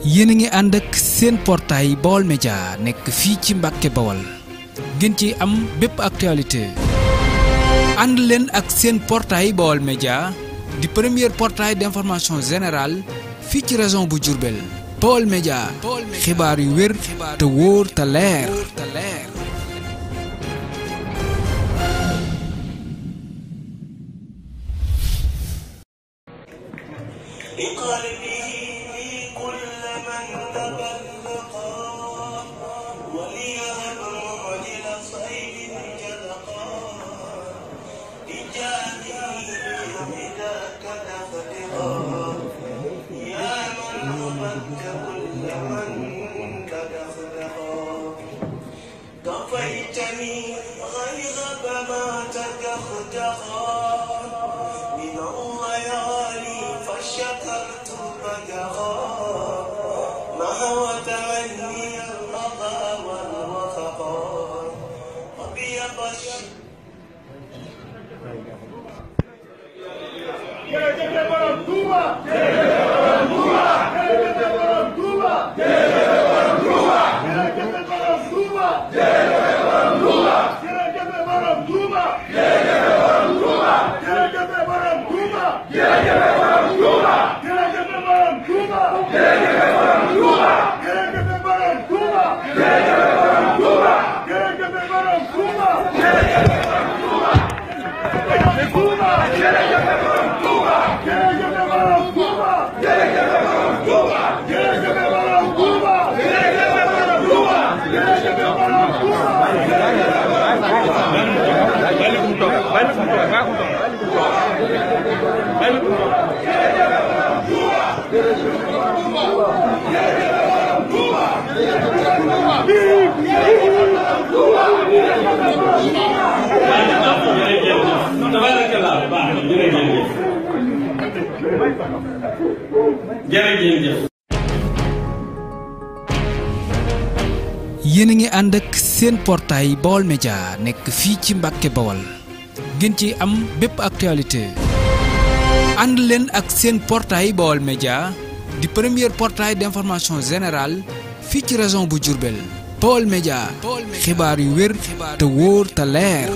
yéen a ngi ànd ak seen portail Baol Média nekk fii ci Mbàkke Bawol ngeen ci am bépp actualité ànd leen ak seen portail Baol Média di premier portail d'information générale fii ci région bu Diourbel. Baol Média xibaar yu wér te wóor te leer. كفيتني غيظ ما تدخدخا من الليالي فشكرت بدخا نهوت عني القضاء والوفقا وبيض yéen a ngi ànd ak seen portail Baol Média nekk fii ci Mbàkke Bawol ngeen ci am bépp actualité ànd leen ak seen portail Baol Média di premier portail d'information générale fii ci région bu Diourbel. Baol Média xibaar yu wér te wóor te leer.